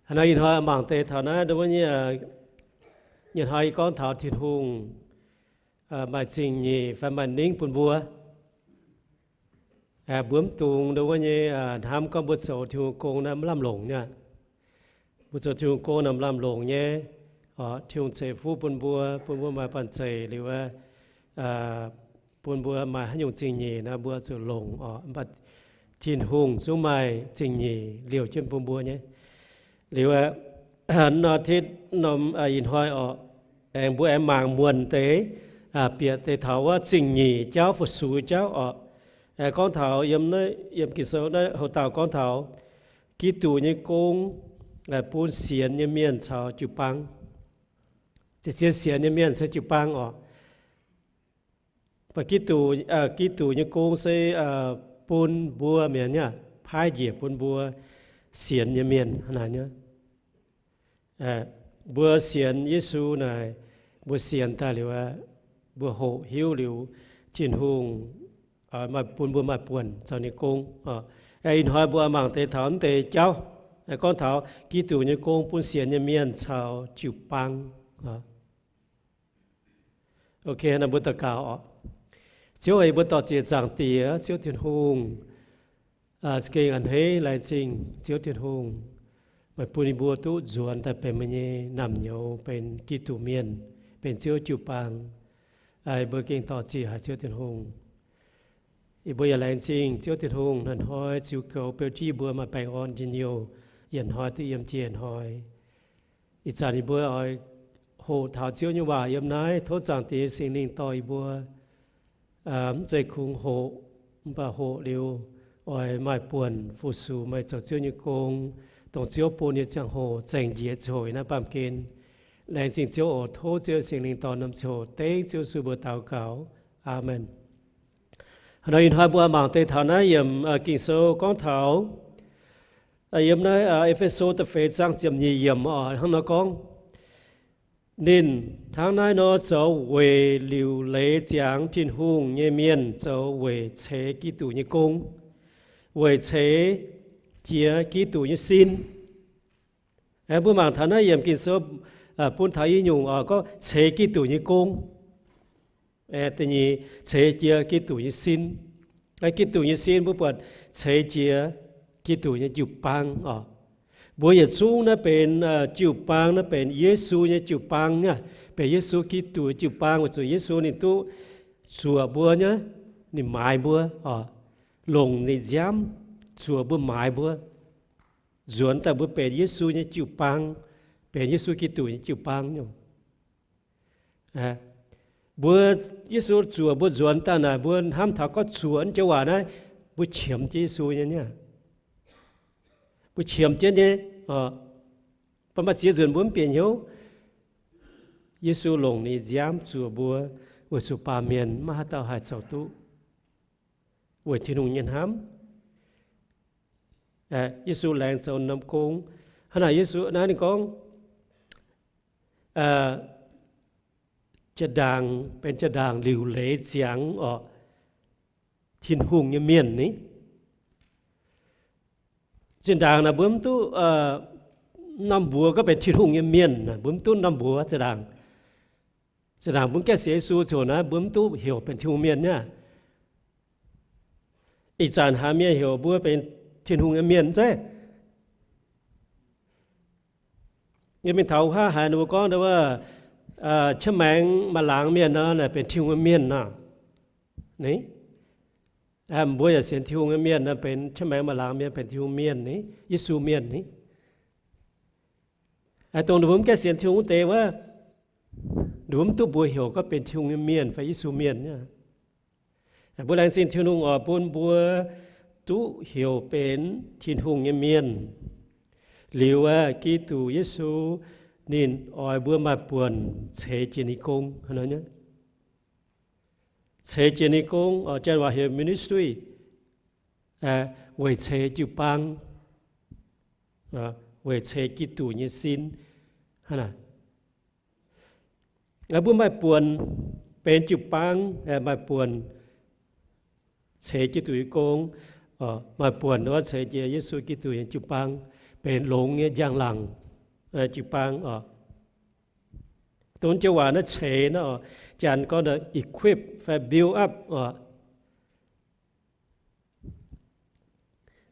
Hnangv naaiv ih hnoi mangc deix taux naaiv nduov nyei, nyei hnoi yie gorngv taux Tin-Hungh maaih zingh nyeic fai maaih ningv bun mbuo. Mbuo mv dungx nduov nyei hnamv gorngv mbuo zoux Tin-Hungh gong naaiv mv lamh longc nyei. Mbuo zoux Tin-Hungh gong naaiv mv lamh longc nyei. Tin-Hungh ceix fuqv bun mbuo, bun mbuo maaih banh zeic liuz, bun mbuo maaih haaix nyungc zingh nyeic naaiv mbuo zuqc longc oc. Mv baac Tin-Hungh zungv maaih zingh nyeic liouh jienv bun mbuo nyei. Liuz nor, ih hnoi oc, aengx mbuo aengx mangc muonc deix, bieqc deix taux wuov zingh nyeic jauv, fu-sux jauv oc. Gorngv taux yiem, yiem Ging-Sou naaiv houc dauh gorngv taux Giduc nyei gong bun sienx nyei mienh caux jiu-baang. Zien-zien sienx nyei mienh caux jiu-baang oc. Mv baac Giduc nyei gong se bun mbuo mienh nyei, paaiv njiec bun mbuo sienx nyei mienh hnangv naaic nyei. Mbuo sienx Yesu naaic, mbuo sienx daaih liuz, mbuo hoqc hiuv liuz, Tin-Hungh bun mbuo maaih buonc zoux ninh gong. Ih hnoi mbuo mangc deix taux naaiv deix jauv, gorngv taux Giduc nyei gong bun sienx nyei mienh caux jiu-baang. Ok, mbuo daux gaux oc. Ziouv, yie mbuo dor-ziec Zaangc Diex, Ziouv Tin-Hungh, za'gengh a'hneiv laengz zingh Ziouv Tin-Hungh, meih bun yie mbuo duqv nzuonx daaih benx meih nyei naamh nyouz, benx Giduc mienh, benx Ziouv jiu-baang. Yie mbuo gengh dor-ziec haic Ziouv Tin-Hungh. Yie mbuo yaac laengz zingh Ziouv Tin-Hungh hnoi-hnoi ziux goux beu jienv yie mbuo maaih baengh orn njien-youh yietc hnoi duqv yiem jiex hnoi. Ih zanc yie mbuo oix hoqc taux Ziouv nyei waac yiem naaiv. Tov Zaangc Diex Singx Lingh dorh yie mbuo mv zeiz kungx hoqc, mv baac hoqc liuz oix maaih buonc fu-sux meih zoux Ziouv nyei gong, dongh Ziouv bun nyei ziangh hoc zengc njiec ziouc hoqc naaiv baamh gen. Laengz zingh Ziouv oc. Tov Ziouv Singx Lingh dorh norm ziouc dengv Ziouv Yesu mbuo daux gaux. Aamen. Hnoi ih hnoi mbuo mangc deix taux naaiv yiemc Ging-Sou gorngv taux yiem naaiv E^fe^so da'feix zaang ziepc nyeic yiemc oc, hnangv nor gorngv, ninh hnangv naaiv nor zoux weic liuc leiz ziangx Tin-Hungh nyei mienh, zoux weic ceix Giduc nyei gong, weic ceix jiez Giduc nyei sin. Mbuo mangc taux naaiv yiemc Ging-Sou bun taux i nyungc oc, gorngv ceix Giduc nyei gong. Da'nyeic, ceix jiez Giduc nyei sin. Giduc nyei sin mbuo buatc ceix jiez Giduc nyei jiu-baang oc. Mbuo yietc zungv naaiv benx jiu-baang, naaiv benx Yesu nyei jiu-baang aqv, benx Yesu Giduc nyei jiu-baang, weic zuqc Yesu ninh duqv zuoqc mbuo nyei, ninh maaiz mbuo oc, longc ninh nziaamv zuoqc mbuo, maaiz mbuo, nzuonx daaih mbuo benx Yesu nyei jiu-baang, benx Yesu Giduc nyei jiu-baang nyei. Mbuo, Yesu zuoqc mbuo nzuonx daaih naaic, mbuo hnamv taux gorngv zuoqc joux waac naaiv, mbuo qiemx jienv Yesu nyei aqv. Mbuo qiemx jienv nyei. Mv baac maaih ziex nzunc mbuo mv bieqc hnyouv. Yesu longc ninh nziaamv zuoqc mbuo, weic zuqc baamh mienh maiv haaix dauh haih zoux duqv weic Tin-Hungh nyei hnamv. Yesu laengz zoux norm gong. Hnangv naaic Yesu naaiv ninh gorngv, jaa-ndaangc benx jaa-ndaangc liuc leiz ziangx oc, Tin-Hungh nyei mienh ni. Zinh ndaangc naaic mbuo mv duqv norm mbuox gorngv benx Tin-Hungh nyei mienh, mbuo mv duqv norm mbuox zinh ndaangc. Zinh ndaangc mbuo mv gaengh sienx Yesu ziouc naaiv mbuo mv duqv heuc benx Tin-Hungh mienh nyei. Ih zanc haiz mienh heuc mbuo benx Tin-Hungh nyei mienh zeiv. Yie mingh taux wuov haav haiz ninh mbuo gorngv wuov, qiex maengx maaih laangz mienh nor, naaic benx Tin-Hungh nyei mienh nor. Ni, mbuo yaac sienx Tin-Hungh nyei mienh nor, benx qiex maengx maaih laangz mienh, benx Tin-Hungh mienh ni, Yesu mienh ni. Dongh ninh mbuo mv gaengh sienx Tin-Hungh wuov deix wuov, ninh mbuo mv duqv mbuox heuc gorngv benx Tin-Hungh nyei mienh fai Yesu mienh. Mbuo laengz zingh Tin-Hungh oix bun mbuo duqv heuc benx Tin-Hungh nyei mienh. Liuz aeqv, Giduc Yesu ninh oix mbuo maaih buonc ceix jiez ninh gong. Ceix jiez ninh gong, Janx waac heuc ministry, weic ceix jiu-baang, weic ceix Giduc nyei sin. Hnangv naaic, mbuo maaih buonc benx jiu-baang, maaih buonc ceix Giduc nyei gong, maaih buonc ceix jiez Yesu Giduc nyei jiu-baang. benx longx nyei njang-laangc jiu-baang oc. Dongh joux waac naaiv ceix naaiv oc, Janx gorngv equip fai build up oc.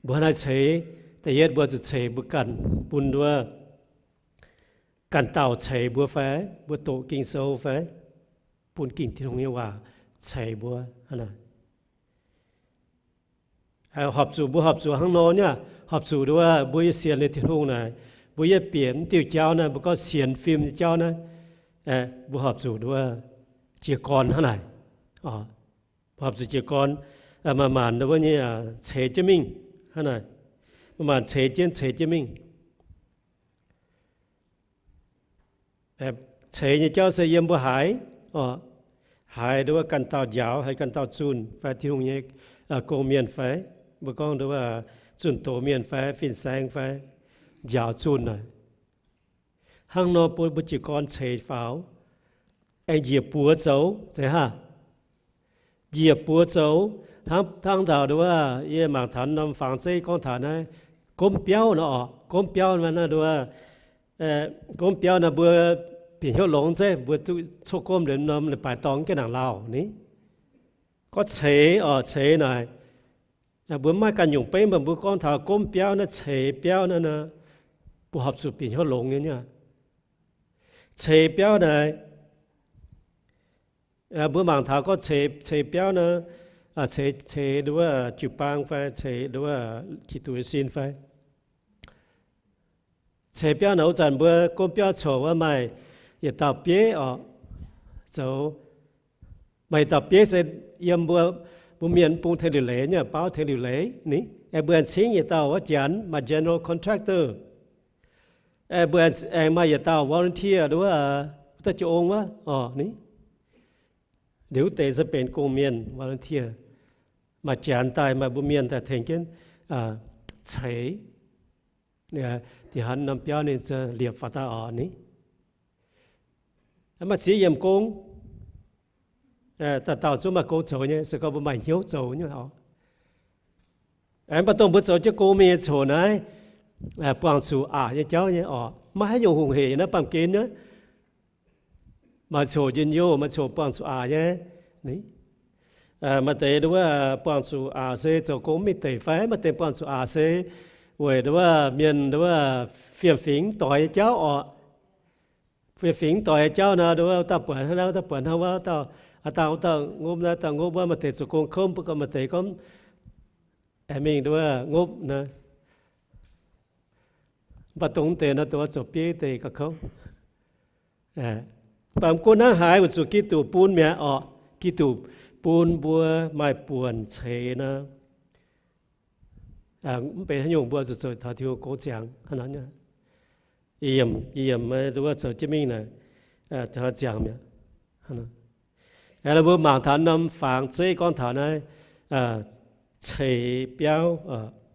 Mbuo hnangv naaiv ceix, da'yietv mbuo zuqc ceix mbuo ganh, bun nduov ganh dauh ceix mbuo fai, mbuo doqc Ging-Sou fai, bun Ging-Sou, Tin-Hungh nyei waac ceix mbuo. Horpc zuqc, mbuo horpc zuqc hnangv nor nyei, horpc zuqc nduov mbuo yie sienx liuz Tin-Hungh naaic, mbuo yie bieqc mv diuh jauv naaiv, mbuo gorngv sienx fim nyei jauv naaiv, mbuo horpc zuqc nduov jiez gorn hnangv naaic. Horpc zuqc jiez gorn, manc-manc nduov nyei ceix jienv mingh hnangv naaic. Manc-manc ceix jienv, ceix jienv mingh. Ceix nyei jauv se yiem mbuo haiz, haiz nduov ganh dauh njaaux, haiz ganh dauh zunh fai Tin-Hungh nyei gong-mienh fai, mbuo gorngv nduov zunh doz mienh fai fin-saeng fai njaaux zunh naaic. Hnangv nor bun mbuo jiez gorn ceix faaux, aengx njiec buoz zoux, zeiz haav? Njiec buoz zoux, hnangv, hnangv taux nduov, yie mangc taux norm fangx zeiv gorngv taux naaiv, gomv biauv nor oc, gomv biauv naaiv nduov, gomv biauv naaiv mbuo bieqc hnyouv longx zeiv, mbuo duqv coqv gomv liuz norm leiz-baaix dorngx jienv nangc lauh ni. Gorngv ceix oc, ceix naaic, mbuo maiv ganh nyungc beiv, mv baac mbuo gorngv taux gomv biauv naaiv, ceix biauv naaiv, mbuo horpc zuqc bieqc hnyouv longx nyei. Ceix biauv naaic, mbuo mangc taux gorngv ceix, ceix biauv naaiv, ceix, ceix nduov jiu-baang fai ceix nduov Giduc nyei sin fai. Ceix biauv naaic wuov zanc mbuo gomv biauv coc wuov maaih yietc dauh bieiv oc, zoux. Maaih yietc dauh bieiv se yiem mbuo, mbuo mienh mv bung tengx liuc leiz nyei, baauv tengx liuc leiz ni. Aengx mbuo aengx cingv yietc dauh wuov Janx maaih general contractor. Aengx mbuo aengx maaih yietc dauh volunteer nduov, wuov dauh jiu-ong wuov oc ni. Liuz wuov deix se benx gong-mienh volunteer. Maaih Janx daaih, maaih mbuo mienh daaih tengx jienv ceix. Da'hanx norm biauv ninh liepc faaux daaih oc ni. Maaih ziex yiemc gong, dauh dauh zungv maaih gong zoux nyei, se gorngv mbuo maaih hnyouv zoux nyei oc. Mv baac dongh mbuo zoux jienv gong mingh nyei coc naaiv, buangh zuqc aqc nyei jauv nyei oc. Maiv haaix nyungc hungh heic naaiv baamh gen nyei. Maaih coc njien-youh, maaih coc buangh zuqc aqc nyei. Maaih deix nduov buangh zuqc aqc se zoux gong mv mingh deic fai, maaih deix buangh zuqc aqc se weic nduov mienh nduov fiem-fingx doix nyei jauv oc. Fiem-fingx doix nyei jauv naaiv, nduov dauh buatc hnangv naaiv, dauh buatc hnangv wuov, dauh, dauh, dauh ngopv naaiv, dauh ngopv wuov, maaih deix zoux gong kouv, mv baac maaih deix gorngv aengx mingh nduov ngopv naaiv. Mv baac dongh deix naaiv, dongh zoux bieiv deix gauh kouv. Mv baac mv gunv hnangv haaix, weic zuqc Giduc bun mi'aqv oc. Giduc bun mbuo maaih buonc ceix naaiv. Mv benx haaix nyungc mbuo zuqc zoux taux Tin-Hungh gong ziangx hnangv naaiv. Yiem, yiem nduov zoux jienv mingh naaic, taux ziangx mi'aqv. Mbuo mangc taux norm fangx zeiv gorngv taux naaiv ceix biauv,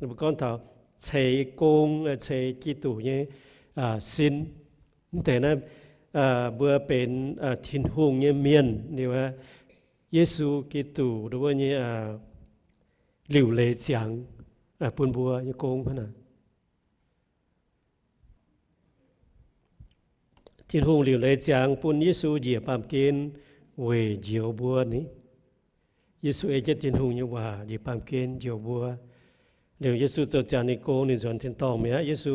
mbuo gorngv taux ceix gong, ceix Giduc nyei sin. Mv deix naaiv mbuo benx Tin-Hungh nyei mienh liuz, Yesu Giduc nduov nyei liuc leiz ziangx bun mbuo nyei gong hnangv naaic. Tin-Hungh liuc leiz ziangx bun Yesu njiec baamh gen weic njoux mbuo ni. Yesu ei jienv Tin-Hungh nyei waac njiec baamh gen njoux mbuo. Liuz Yesu zoux ziangx ninh gong, ninh nzuonx tin-dorngh mi'aqv. Yesu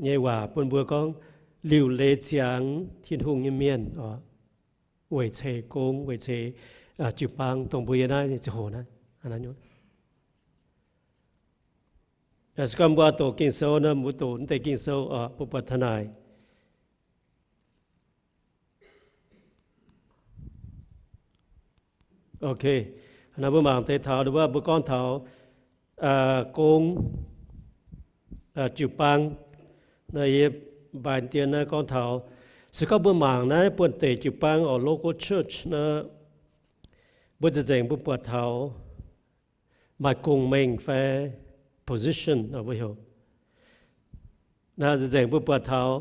nyei waac bun mbuo gorngv liuc leiz ziangx Tin-Hungh nyei mienh oc, weic ceix gong, weic ceix jiu-baang, dongh mbuo yie naaiv nyei ziangh hoc naaiv. Se gorngv mbuo doqc Ging-Sou nor, mbuo doqc naaiv deix Ging-Sou oc, mbuo buatc taux naaic. Ok, naaiv mbuo mangc deix taux, mbuo gorngv taux gong, jiu-baang. Naaiv yie mbaix dien naaiv gorngv taux, se gorngv mbuo mangc naaiv buonv-deic jiu-baang oc, local church naaiv, mbuo nzengc mbuo buatc taux maaih gong-mengh fai position oc, mbuo heuc. Naaiv nzengc mbuo buatc taux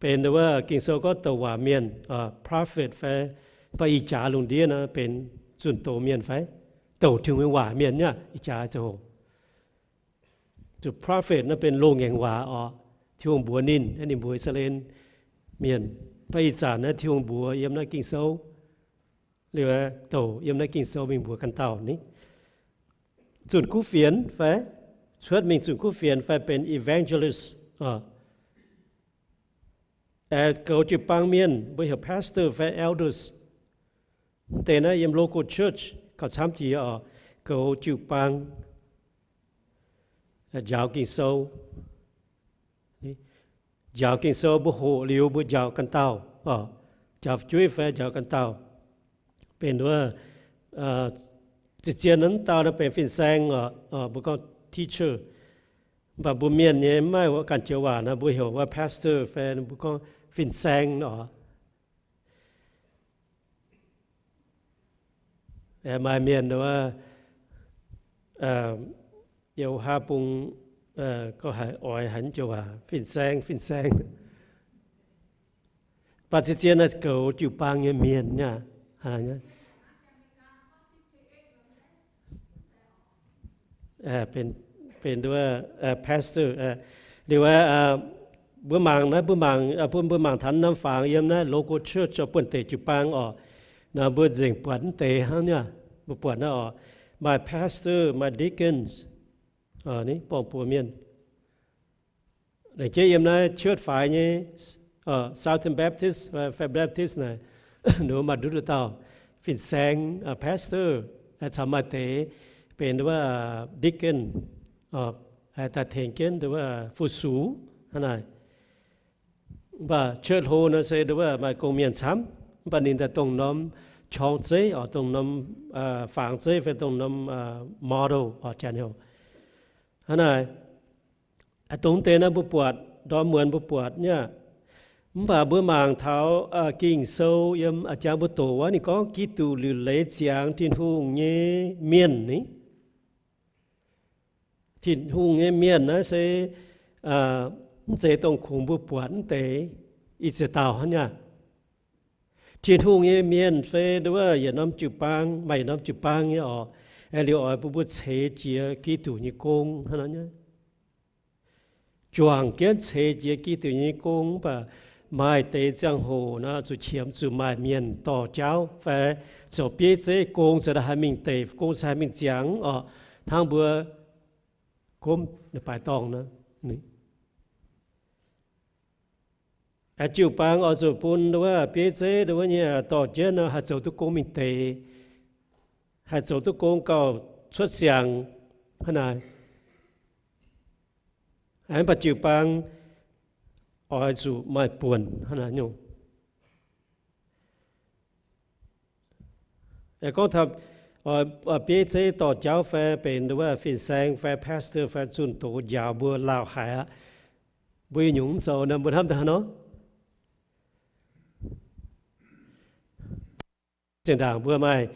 benx wuov Ging-Sou gorngv douc waac mienh, prophet fai, mv baac ih jaax lungh ndiev naaiv benx zunh doz mienh fai, douc Tin-Hungh waac mienh nyei ih jaax ziangh hoc. Zuqc prophet naaiv benx loz-ngaengc waac oc. Tin-Hungh mbuox ninh, ninh mbuox I^saa^laa^en Mienh. Mv baac ih zanc naaiv Tin-Hungh mbuox yiem naaiv Ging-Sou, liuz douc yiem naaiv Ging-Sou mingh mbuox ganh dauh ni. Zunh kuv fienx fai, cuotv mingh zunh kuv fienx fai benx evangelist, goux jiu-baang mienh mbuo heuc pastor fai elders. Mv deix naaiv yiem local church gauh camv jiex oc, goux jiu-baang, njaaux Ging-Sou. Njaaux Ging-Sou mbuo hoqc liuz mbuo njaaux ganh dauh, njaaux fu'jueiv fai njaaux ganh dauh. Benx wuov, zien-zien naaiv dauh naaiv benx fin-saeng, mbuo gorngv teacher. Mv baac mbuo mienh nyei mv maaih wuov ganh joux waac naaiv, mbuo heuc wuov pastor fai mbuo gorngv fin-saeng oc. Maaih mienh wuov, yiem haav bung gorngv haiz oix haiz joux waac fin-saeng, fin-saeng. Mv baac zien-zien naaiv goux jiu-baang nyei mienh aqv. Benx pastor. Liuz aeqv, mbuo mangc naaiv, mbuo mangc, bun mbuo mangc taux norm fangx yiem naaiv local church oc, buonv-deic jiu-baang oc. Naaiv mbuo nzengc buatc mv deix hnangv nyei, mbuo buatc naaiv oc, maaih pastor, maaih deacons, borngc buoz mienh. Laengz jeiv yiem naaiv cuotv faix nyei Southern Baptist fai Baptist naaic, ninh mbuo maaih nduqc dauh fin-saeng, pastor, caux maaih deix benx wuov deacon, daaih tengx jienv wuov fu-sux hnangv naaic. Mv baac church hlo nor se wuov maaih gong-mienh camv, mv baac ninh daaih dongh norm qorng zeiv oc, dongh norm fangx zeiv fai dongh norm model oc, janx heuc hnangv naaic. Dongh deix naaiv mbuo buatc, ndorm muonz mbuo buatc nyei aqv. Mv baac mbuo mangc taux Ging-Sou yiem a'jangx mbuo doqc wuov, ninh gorngv Giduc liuc leiz ziangx Tin-Hungh nyei mienh ni. Tin-Hungh nyei mienh naaiv se mv zeiz dongh kungx mbuo buatc mv deix ih ziex dauh hnangv nyei aqv. Tin-Hungh nyei mienh fai wuov yietc norm jiu-baang, maaih yietc norm jiu-baang nyei oc. Liuz oix bun mbuo ceix jiez Giduc nyei gong hnangv nor nyei. Juangc jienv ceix jiez Giduc nyei gong, mv baac maaih deix ziangh hoc nor zuqc qiemx zuqc maaih mienh dorh jauv fai zoux bieiv zeiv, gong ceix daaih haih mingh deic, gong ceix haih mingh ziangx oc. Hnangv mbuo gomv baaix dorngh nor, jiu-baang oix zuqc bun wuov bieiv zeiv wuov nyei dorh jienv nor haih zoux duqv gong mingh deic, haih zoux duqv gong gauh cuotv siangx hnangv naaic. Mv baac jiu-baang oix zuqc maaih buonc hnangv naaic nyungc. Gorngv taux bieiv zeiv dorh jauv fai benx wuov fin-saeng fai pastor fai zunh doz njaaux mbuo lauh haic aqv. Mbuo nyungc mv zoux nor mbuo hnamv daaih haaix nor? Zinh ndaangc mbuo maaih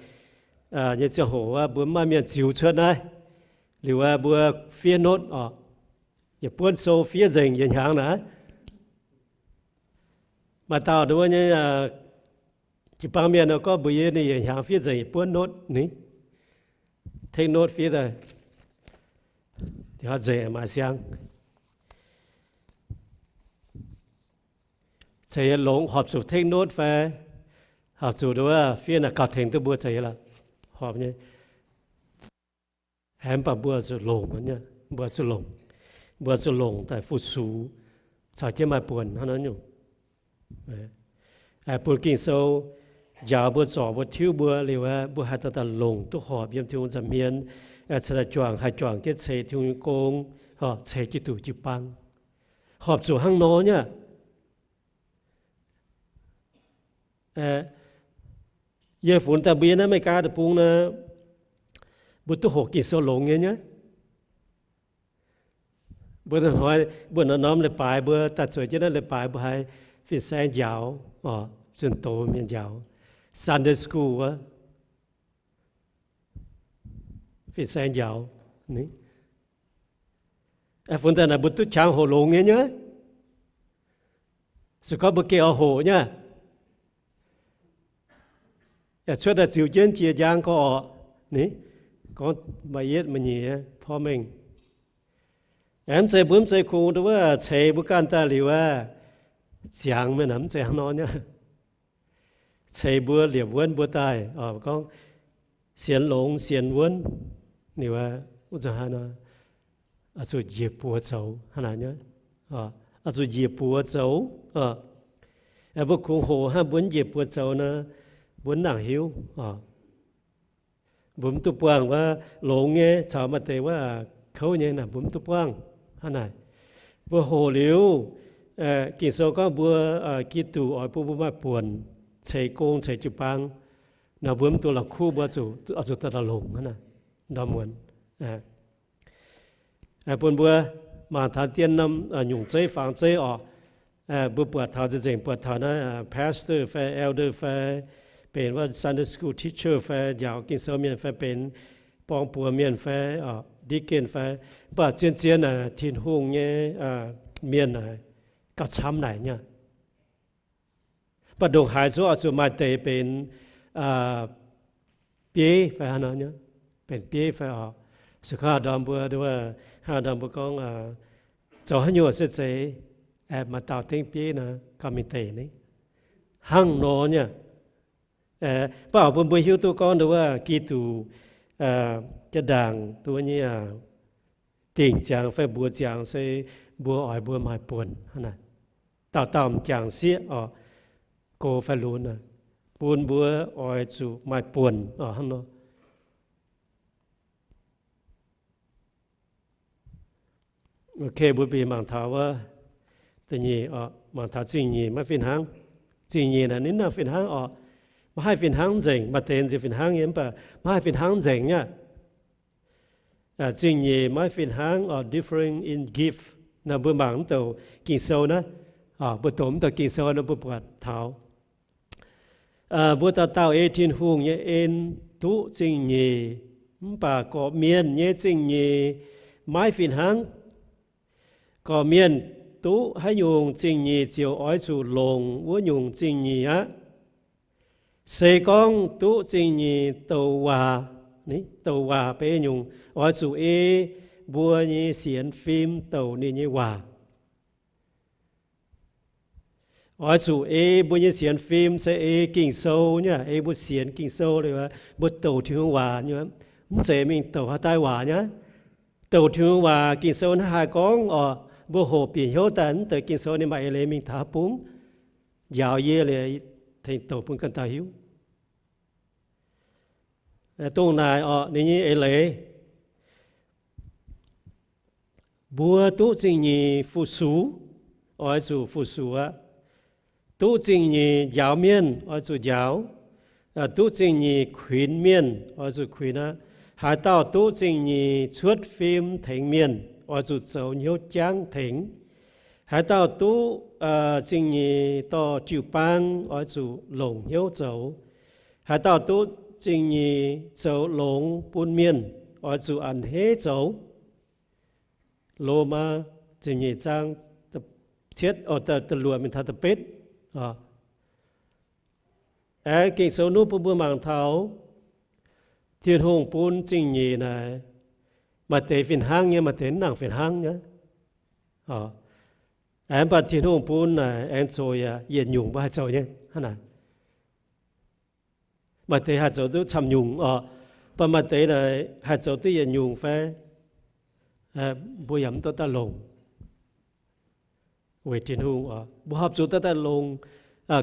nyei ziangh hoc wuov, mbuo mv maaih mienh ziux cuotv naaiv, liuz wuov mbuo fiev notv oc, yietc buonv sou fiev nzengc yietc hnyangx naaiv. Maaih dauh wuov nyei jiu-baang mienh gorngv mbuox yie ninh yietc hnyangx fiev nzengc yietc buonv notv ni. Take note fiev daaih, nzengc maaih siang. Ceix nyei longx, horpc zuqc take note fai horpc zuqc wuov fiev naaic gauh tengx duqv mbuo ceix nyei lorqc. Horpc nyei. Mv baac mbuo zuqc longc, mbuo zuqc longc, mbuo zuqc longc daaih fu-sux caux jienv maaih buonc hnangv nor nyungc. Bun Ging-Sou njaaux mbuo, zorc mbuo, tiuv mbuo liuz, mbuo haih daaih longc duqv horpc yiem Tin-Hungh nza'hmien, cingx daaih juangc, haih juangc jienv ceix Tin-Hungh nyei gong, ceix Giduc jiu-baang. Horpc zuqc hnangv nor nyei aqv. Yie funx daaih mbuo yiem naaiv America deic-bung nor, mbuo duqv hoqc Ging-Sou longx nyei nyei. Mbuo hnoi, mbuo norm-norm leiz-baaix mbuo daaih zueiz jienv naaiv leiz-baaix mbuo haiz fin-saeng njaaux, zunh doz mienh njaaux, Sunday school wuov, fin-saeng njaaux. Funx daaih naaic mbuo duqv qangx hoqc longx nyei nyei. Se gorngv mbuo gengh oix hoqc nyei, yaac cuotv daaih ziux jienv jiex njang gorx-orqc ni. Gorngv maaih yietv maaih nyeic porv mengh. Aengx mv zeiz mbuo mv zeiz kungx nduov wuov ceix mbuo ganh daaih liuz aqv, ziangx mienh mv zeiz hnangv nor nyei. Ceix mbuo liepc wuonv mbuo daaih, gorngv sienx longx sienx wuonv, liuz wuov zuqc haaix nor, oix zuqc njiec buoz zoux hnangv naaic nyei. Oix zuqc njiec buoz zoux. Mbuo kungx hoqc hnangv mbuo mv njiec buoz zoux nor, mbuo mv nangc hiuv. Mbuo mv duqv buangh wuov longx nyei caux maaih deix wuov kouv nyei naaic mbuo mv duqv buangh. Hnangv naaic, mbuo hoqc liuz, Ging-Sou gorngv mbuo, Giduc oix bun mbuo maaih buonc ceix gong ceix jiu-baang. Naaic mbuo mv dungx la'kuqv, mbuo oix zuqc daaih longc hnangv naaic, ndorm muonz. Bun mbuo mangc taux dien norm nyungc zeiv fangx zeiv orqc. Mbuo buatc taux nzengc, buatc taux naaiv pastor fai elder fai benx wuov Sunday school teacher fai njaaux Ging-Sou mienh fai benx borng-buoz mienh fai deacon fai, mv baac zien-zien naaic Tin-Hungh nyei mienh naaic gauh camv naaic nyei. Mv baac ndongc haaix zungv oix zuqc maaih deix benx bieiv fai hnangv nor nyei, benx bieiv fai orqc. Se gorngv haaix ndorm mbuo, haaix ndorm mbuo gorngv zoux haaix nyungc se zeiz, maaih dauh dengv bieiv nor gauh mingh deix ni, hnangv nor nyei. Mv baac bun mbuo hiuv duqv gorngv nduov wuov Giduc jaa-ndaangc nduov nyei dingc ziangx fai mbuox ziangx se mbuo oix mbuo maaih buonc hnangv naaic. Dauh dauh m'jangc sieqv orqc, gox fai lunx, bun mbuo oix zuqc maaih buonc orqc hnangv nor. Ok, mbuo bieqc mangc taux wuov da'nyeic orqc, mangc taux zingh nyeic maiv fih hnangv. Zingh nyeic naaic ninh nangc fih hnangv orqc, maiv haih fih hnangv nzengc. Maaih deix nziex fih hnangv nyei, mv baac maiv haih fih hnangv nzengc aqv. Zingh nyeic maiv fih hnangv orqc, differing in gift. Naaiv mbuo mangc mv douc Ging-Sou naaiv, mbuo doqc mv douc Ging-Sou nor mbuo buatc taux mbuo dauh dauh ei Tin-Hungh nyei en duqv zingh nyeic, mv baac gorqv-mienh nyei zingh nyeic maiv fih hnangv. Gorqv-mienh duqv haaix nyungc zingh nyeic ziouc oix zuqc longc wuov nyungc zingh nyeic aqv. Se gorngv duqv zingh nyeic douc waac, douc waac beiv nyungc, oix zuqc ei mbuo nyei sienx fim douc ninh nyei waac. Oix zuqc ei mbuo nyei sienx fim se ei Ging-Sou nyei, ei mbuo sienx Ging-Sou liuz, mbuo douc Tin-Hungh waac nyei, mv zeiz mingh douc haaix dauh waac nyei. Douc Tin-Hungh waac, Ging-Sou naaiv haih gorngv orqc, mbuo hoqc bieqc hnyouv daaih mv deix Ging-Sou ninh maaih eix leiz mingh taux haaix bung, njaaux yie liuz tengx douc bun ganh dauh hiuv. Dongh naaic orqc, ninh nyei eix leiz, mbuo duqv zingh nyeic fu-sux, oix zuqc fu-sux aqv. Duqv zingh nyeic njaaux mienh, oix zuqc njaaux. Duqv zingh nyeic kuinx mienh, oix zuqc kuinx aqv. Haaix dauh duqv zingh nyeic cuotv fim tengx mienh, oix zuqc zoux hnyouv jangv tengx. Haaix dauh duqv zingh nyeic dorh jiu-baang, oix zuqc longc hnyouv zoux. Haaix dauh duqv zingh nyeic zoux longx bun mienh, oix zuqc a'hneiv zoux. Lomaa ziepc nyeic zaang cietv, da'luoqc mingh taux da'betv. Aengx Ging-Sou nuqv bun mbuo mangc taux Tin-Hungh bun zingh nyeic naaic, maaih deix fih hnangv nyei, maaih deix mv nangc fih hnangv nyei. Aengx mv baac Tin-Hungh bun naaic aengx zoux yaac yietc nyungc mbuo haih zoux nyei hnangv naaic. Maaih deix haih zoux duqv camv nyungc orqc, mv baac maaih deix naaic haih zoux duqv yietc nyungc fai, mbuo yaac mv duqv daaih longc. Weic Tin-Hungh orqc, mbuo horpc zuqc daaih daaih longc,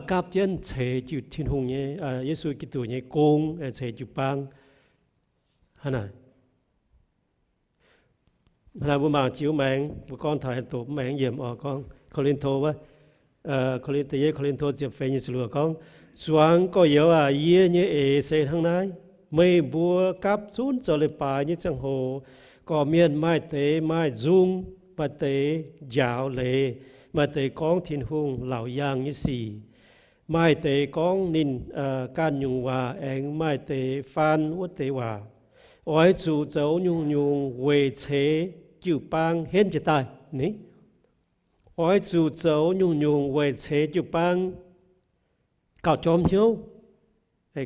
gapv jienv ceix jiu Tin-Hungh nyei, Yesu Giduc nyei gong, ceix jiu-baang hnangv naaic. Hnangv naaic mbuo mangc jiu maengx, mbuo gorngv taux doqc mv maengx yiemc oc, gorngv Ko^lin^to wuov, Ko^lin, da'yietv Ko^lin^to ziepc feix nyei ziepc luoqc gorngv, Zuangx gorx-youz aac, yie nyei eix se hnangv naaiv. Meih mbuo gapv zunv zoux leiz-baaix nyei ziangh hoc, gorqv-mienh maaih deix maaih nzung, maaih deix njaaux leiz, maaih deix gorngv Tin-Hungh laauc yaangh nyei sic, maaih deix gorngv ninh ganh nyungc waac, aengx maaih deix faan wuov deix waac. Oix zuqc zoux nyungc-nyungc weic ceix jiu-baang henv jiez daaih ni. Oix zuqc zoux nyungc-nyungc weic ceix jiu-baang gauh jorm hnyouv,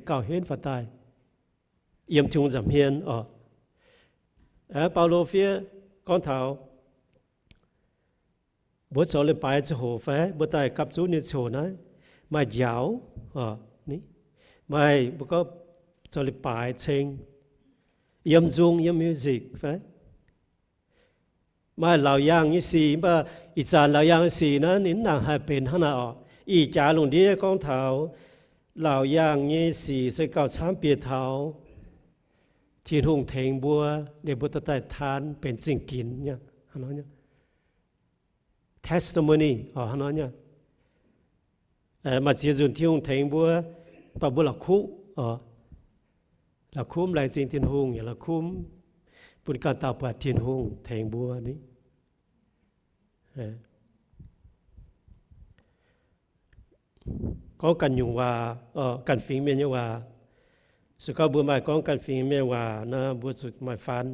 gauh henv faaux daaih yiem Tin-Hungh nza'hmien oc. Baulo fiev gorngv taux Mbuo zoux leiz-baaix ziangh hoc fai mbuo daaih gapv zunv nyei ziangh hoc naaiv, maaih njaaux, maaih mbuo gorngv zoux leiz-baaix ceng, yiem nzung, yiem music fai maaih laauc yaangh nyei sic, mv baac ih zanc laauc yaangh nyei sic naaiv ninh mv nangc haih benx hnangv naaic oc. Ih jaax lungh ndiev gorngv taux laauc yaangh nyei sic se gauh camv bieqc taux Tin-Hungh tengx mbuo, liuz mbuo dorh daaih taan benx zingh ginx testimony oc, hnangv nor nyei. Maaih ziex nzunc Tin-Hungh tengx mbuo, mv baac mbuo la'kuqv oc, la'kuqv mv laengz zingh Tin-Hungh, yaac la'kuqv mv bun ganh dauh buatc Tin-Hungh tengx mbuo ni. Gorngv ganh nyungc waac, ganh fingx mienh nyei waac. Se gorngv mbuo maaih gorngv ganh fingx mienh waac nor, mbuo zuqc maaih faan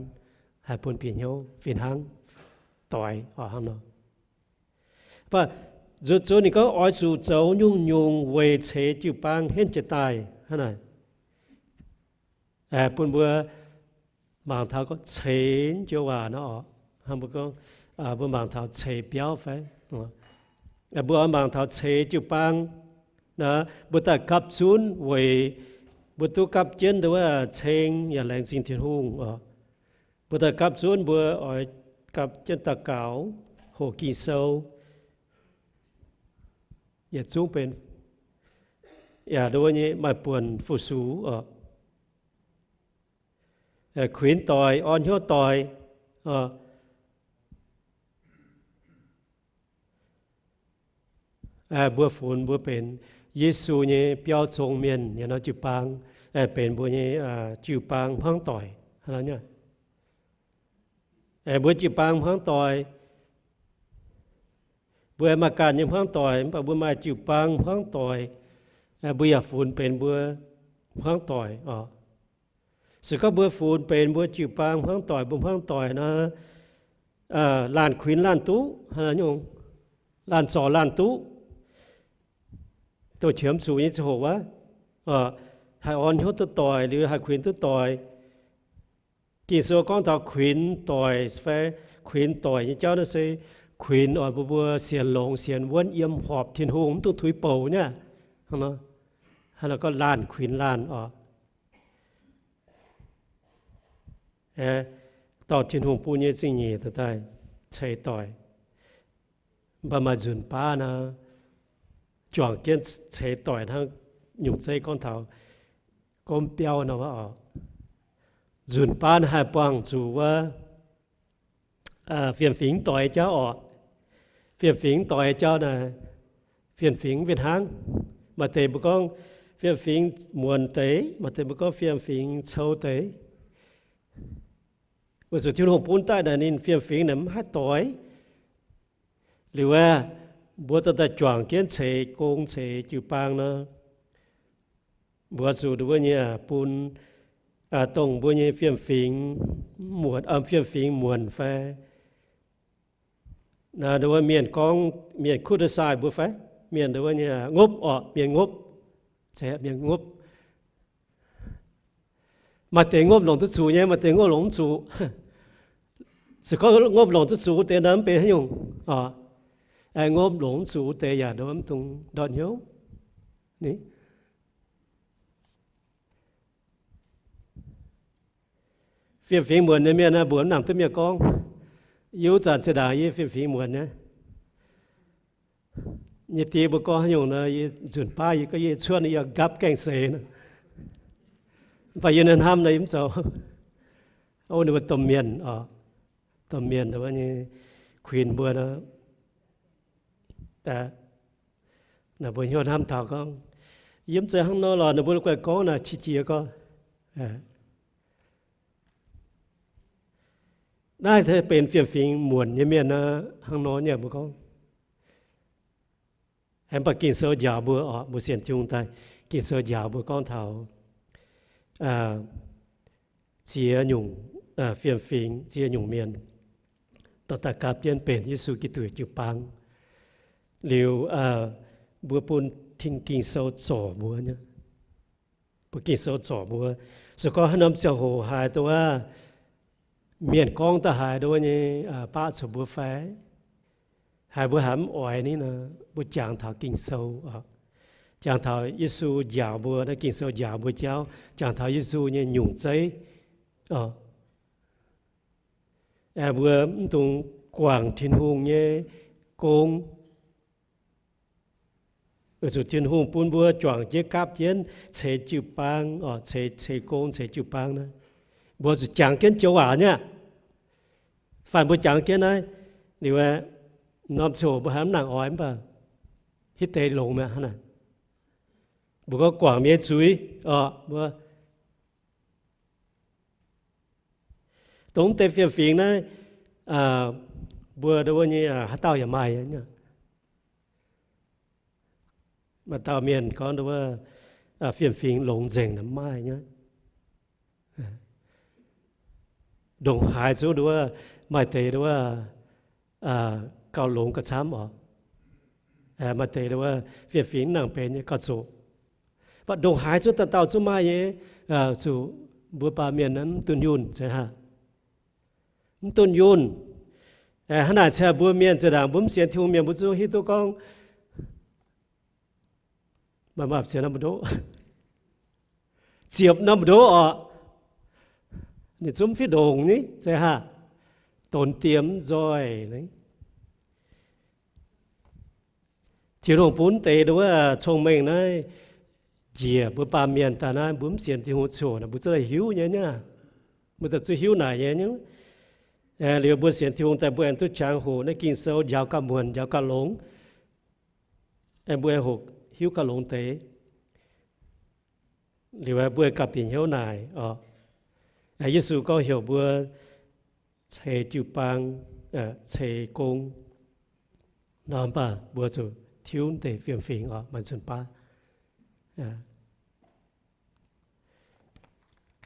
haih bun bieqc hnyouv fih hnangv, doix oc, hnangv nor. Mv baac nzunc zunv ninh gorngv oix zuqc zoux nyungc-nyungc weic ceix jiu-baang henv jiez daaih hnangv naaic. Bun mbuo mangc taux gorngv ceix joux waac nor oc, mbuo gorngv, mbuo mangc taux ceix biauv fai, mbuo oix mangc taux ceix jiu-baang, mbuo daaih gapv zunv weic mbuo duqv gapv jienv nduov ceng yaac laengz zingh Tin-Hungh oc. Mbuo daaih gapv zunv mbuo oix gapv jienv daux gaux, hoqc Ging-Sou, yietc zungv benx, yaac nduov nyei maaih buonc fu-sux oc. Kuinx doic, orn hnyouv doic. Mbuo funx mbuo benx Yesu nyei biauv zong mienh, yaac nor jiu-baang benx mbuo nyei jiu-baang hmuangv doic. Mbuo jiu-baang hmuangv doic, mbuo maaih ganh nyei hmuangv doic, mv baac mbuo maaih jiu-baang hmuangv doic, mbuo yaac funx benx mbuo hmuangv doic oc. Se gorngv mbuo funx benx mbuo jiu-baang hmuangv doic, mbuo hmuangv doic nor, laanh kuinx laanh duqv, laanh zorc laanh duqv, dongh qiemx zuqc nyei ziangh hoc wuov, haih orn hnyouv duqv doic, liuz haih kuinx duqv doic. Ging-Sou gorngv taux kuinx doic fai kuinx doic nyei jauv naaiv se kuinx oix mbuo, mbuo sienx longx sienx wuonv yiem horpc Tin-Hungh, mv dungx tuix bouc nyei. Hnangv nor, hnangv nor gorngv laanh kuinx laanh oc. Dorh Tin-Hungh bun nyei zingh nyeic daaih ceix doic. Mv baac maaih nzunc baav nor, juangc jienv ceix doic hnangv nyungc zeiv gorngv taux gomv biauv nor oc. Nzunc baav haih buangh zuqc wuov fiem-fingx doic jauv oc. Fiem-fingx doic jauv naaic, fiem-fingx mv fih hnangv. Maaih deix mbuo gorngv fiem-fingx muonc deix, maaih deix mbuo gorngv fiem-fingx cou deix. Weic zuqc Tin-Hungh bun daaih naaic ninh fiem-fingx naaic mv haih doix. Liuz aeqv, mbuo dorh daaih juangc jienv ceix gong ceix jiu-baang nor, mbuo zuqc nduov nyei bun dongh mbuo nyei fiem-fingx, fiem-fingx muonc fai, nduov mienh gorngv, mienh criticize mbuo fai, mienh nduov nyei ngopv orqc, mienh ngopv, mienh ngopv. Maaih deix ngopv longc duqv zuqc nyei, maaih deix ngopv longc mv zuqc. Se gorngv ngopv longc duqv zuqc wuov deix nor mv benx haaix nyungc. Ngopv longc mv zuqc wuov deix yaac nduov mv dungx ndortv hnyouv. Fiem-fingx muonc nyei mienh naaiv mbuox mv nangc duqv mienh gorngv. Yie wuov zanc zinh ndaangc yie fiem-fingx muonc nyei. Nyei die mbuo gorngv haaix nyungc nor, yie nzunc baav yie gorngv yie cuotv yie nqapv gaengh seix nor. Mv baac yie hnamv nor yie mv zoux. Ninh mbuo domh mienh oc, domh mienh nyei kuinx mbuo nor, mbuo hnyouv hnamv taux gorngv, yie mv zeiz hnangv nor lorqc, ninh mbuo guai gorngv naaic qiex jiez gorngv. Naaiv benx fiem-fingx muonc nyei mienh nor, hnangv nor nyei mbuo gorngv. Mv baac Ging-Sou njaaux mbuo oc, mbuo sienx Tin-Hungh daaih, Ging-Sou njaaux mbuo gorngv taux ziex nyungc fiem-fingx, ziex nyungc mienh, dorh daaih gapv jienv benx Yesu Giduc jiu-baang. Liuz, mbuo bun Ging-Sou zorc mbuo nyei. Bun Ging-Sou zorc mbuo. Se gorngv haaix norm ziangh hoc haaix nduov, mienh gorngv daaih haaix nduov nyei baqv zuqc mbuo fai, Haiz mbuo haiz mv oix ni nor, mbuo jangx taux Ging-Sou, jangx taux Yesu njaaux mbuo, naaiv Ging-Sou njaaux mbuo jauv, jangx taux Yesu nyei nyungc zeiv. Mbuo mv dungx guangc Tin-Hungh nyei gong. Weic zuqc Tin-Hungh bun mbuo juangc jienv gapv jienv ceix jiu-baang, ceix, ceix gong, ceix jiu-baang naaiv. Mbuo zuqc jangx jienv joux waac nyei aqv. Fai mbuo jangx jienv naaiv, liuz aeqv, norm ziangh hoc mbuo haiz mv nangc oix mv baac hitv deix longx mi'aqv hnangv naaic. Mbuo gorngv guangc mienh nyei zuiz oc, mbuo dongh mv deix fiem-fingx naaiv, mbuo ndo wuov nyei haaix dauh yaac maaih nyei. Maaih dauh mienh gorngv ndo wuov fiem-fingx longx nzengc mv maaih nyei. Ndongc haaix zungv ndo wuov maaih deix ndo wuov gauh longx gauh camv oc. Maaih deix ndo wuov fiem-fingx mv nangc benx nyei gauh zoqc. Mv baac ndongc haaix zungv dauh dauh zungv maaih nyei, zuqc mbuo baamh mienh mv dunh yunh se hnangv. Mv dunh yunh. Hnangv naaic se mbuo mienh zinh ndaangc mbuo mv sienx Tin-Hungh mienh mbuo zungv hiuv duqv gorngv, maaih maah sienx norm ndoqv, ziepc norm ndoqv oc, ninh zungv mv fih ndongc ni se hnangv, donx diex mv nzoih ni. Tin-Hungh bun deix ndo wuov cong-mengh naaiv njiec mbuo baamh mienh daaih naaiv, mbuo mv sienx Tin-Hungh coc naaic, mbuo zungv daaih hiuv nyei nyei. Mbuo daaih zungv hiuv naaic nyei. Liuz mbuo sienx Tin-Hungh daaih mbuo aengx duqv qangx hoqc naaiv Ging-Sou njaaux gauh muonc, njaaux gauh longx. Aengx mbuo aengx hoqc hiuv gauh longx deix. Liuz mbuo gauh bieqc hnyouv naaic oc. Yesu gorngv heuc mbuo ceix jiu-baang, ceix gong. Nor mv baac mbuo zuqc tiuv deix fiem-fingx oc, maaih nzunc baav.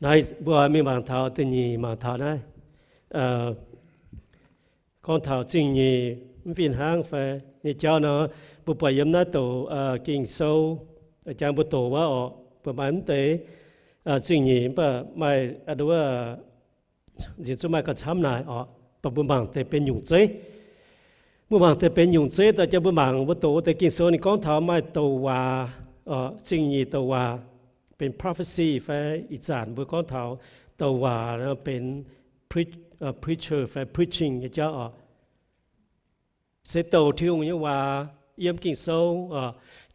Naaiv mbuo mingh mangc taux da'nyeic, mangc taux naaiv, gorngv taux zingh nyeic mv fih hnangv fai nyei jauv nor, mbuo buatc yiem naaiv douc Ging-Sou, jangx mbuo doqc wuov oc, mbuo maaih mv deix zingh nyeic mv baac maaih nziex zungv maaih gauh camv naaic oc. Mv baac mbuo mangc deix benx nyungc zeiv. Mbuo mangc deix benx nyungc zeiv daaih jangx mbuo mangc mbuo doqc wuov deix Ging-Sou ninh gorngv taux maaih douc waac, zingh nyeic douc waac, benx prophecy fai ih zanc mbuo gorngv taux douc waac benx preacher fai preaching nyei jauv oc. Se douc Tin-Hungh nyei waac yiem Ging-Sou,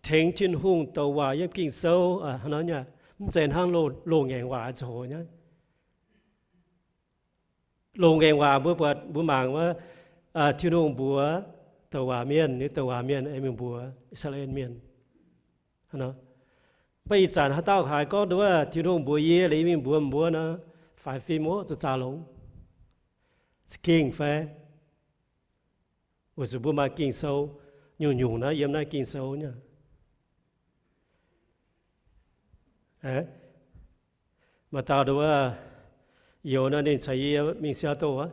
tengx Tin-Hungh douc waac yiem Ging-Sou hnangv nor nyei. Mv zeiz hnangv loz-ngaengc waac ziangh hoc nyei. Loz-ngaengc waac mbuo buatc mbuo mangc wuov, Tin-Hungh mbuox douc waac mienh, liuz douc waac mienh aengx mingh mbuox I^saa^laa^en Mienh. Mv baac ih zanc haaix dauh haiz gorngv ndo wuov Tin-Hungh mbuox yie, liuz yie mingh mbuox mbuo nor, faix fim oc, zuqc zaah longx. Za'gengh fai? Weic zuqc mbuo maaih Ging-Sou, nyungc-nyungc naaiv yiem naaiv Ging-Sou nyei. Maaih dauh ndo wuov, youz nor ninh caux yie mingh Seattle aqv.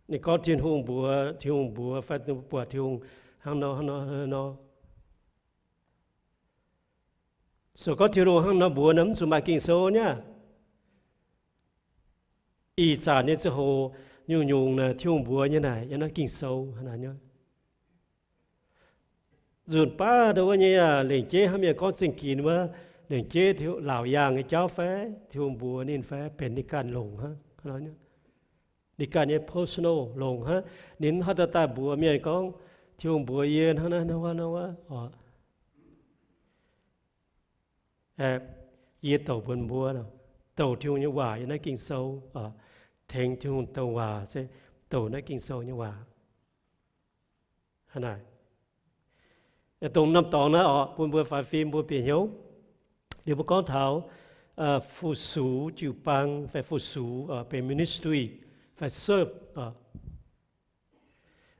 Ninh gorngv Tin-Hungh mbuox, Tin-Hungh mbuox fai buatc Tin-Hungh hnangv nor hnangv nor hnangv nor. So gorngv Tin-Hungh hnangv nor mbuox nor mv zuqc maaih Ging-Sou nyei aqv. Ih zanc nyei ziangh hoc nyungc-nyungc naaic Tin-Hungh mbuox nyei naaic yiem naaiv Ging-Sou hnangv naaic nyei. Nzunc baav ndo wuov nyei lengc jeiv hnangv mienh gorngv zingh ginx wuov, lengc jeiv laauc yaangh nyei jauv fai Tin-Hungh mbuox ninh fai benx ninh ganh longc hnangv. Ninh ganh nyei personal longc hnangv. Ninh mv haih daaih daaih mbuox mienh gorngv, Tin-Hungh mbuox yie hnangv naaiv hnangv wuov hnangv wuov oc. Yie douc mbuox mbuo, douc Tin-Hungh nyei waac yiem naaiv Ging-Sou, tengx Tin-Hungh douc waac se douc naaiv Ging-Sou nyei waac. Hnangv naaic, dongh norm dorngx naaiv oc, bun mbuo faix fim, mbuo bieqc hnyouv. Liuz mbuo gorngv taux fu-sux jiu-baang fai fu-sux benx ministry fai serve.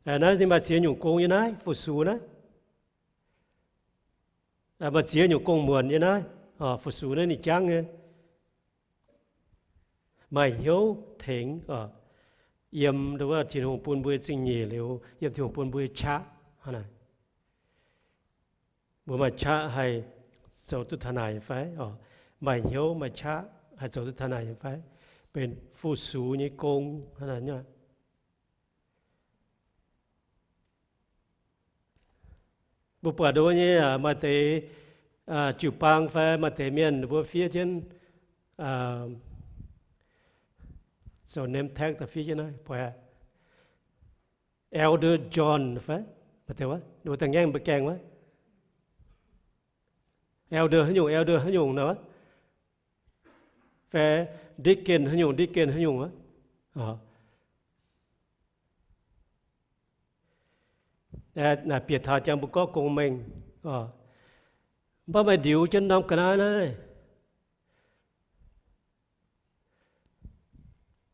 Naaiv ninh maaih ziex nyungc gong nyei naaiv fu-sux naaiv. Maaih ziex nyungc gong muonc nyei naaiv, fu-sux naaiv ninh jangv nyei. Maaih hnyouv tengx, yiem ndo wuov Tin-Hungh bun mbuo zingh nyeic liuz, yiem Tin-Hungh bun mbuo qaqv hnangv naaic. Mbuo maaih qaqv haih zoux duqv taux naaic nyei fai? Maaih hnyouv maaih qaqv haih zoux duqv taux naaic nyei fai? Benx fu-sux nyei gong hnangv naaic nyei. Mbuo buatc nduov nyei maaih deix jiu-baang fai maaih deix mienh mbuo fiev jienv zoux name tag daaih fiev jienv naaiv, Elder John fai maaih deix wuov, ninh mbuo daaih ngaengv mbuo gaengh wuov, Elder haaix nyungc, Elder haaix nyungc nor, fai Deacon haaix nyungc, Deacon haaix nyungc wuov. Naaic bieqc taux jangx mbuo gorngv gong mengh, mv baac maaih ndiux jienv norm ga'naaiv naaiv.